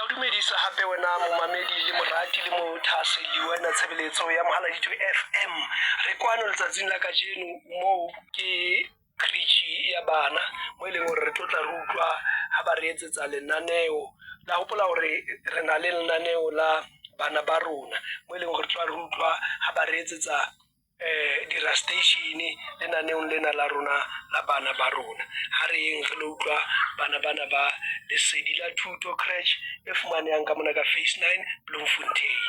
o dumedisa hape wena momamedi le morati le mothaseli wena tshebeletso ya Mohaladitwe FM. Re kwano letsatsing la kajeno moo ke creche ya bana mo e leng hore re tlo tla re utlwa ha ba re etsetsa lenaneo. La hopola hore re na le lenaneo la bana ba rona mo e leng hore re tla re utlwa ha ba re etsetsa di-station lenaneong lena la rona la bana ba rona. Ha re yeng re lo utlwa bana bana ba Lesedi la Thuto Creche e fumanehang ka mona ka Phase 9 Bloemfontein.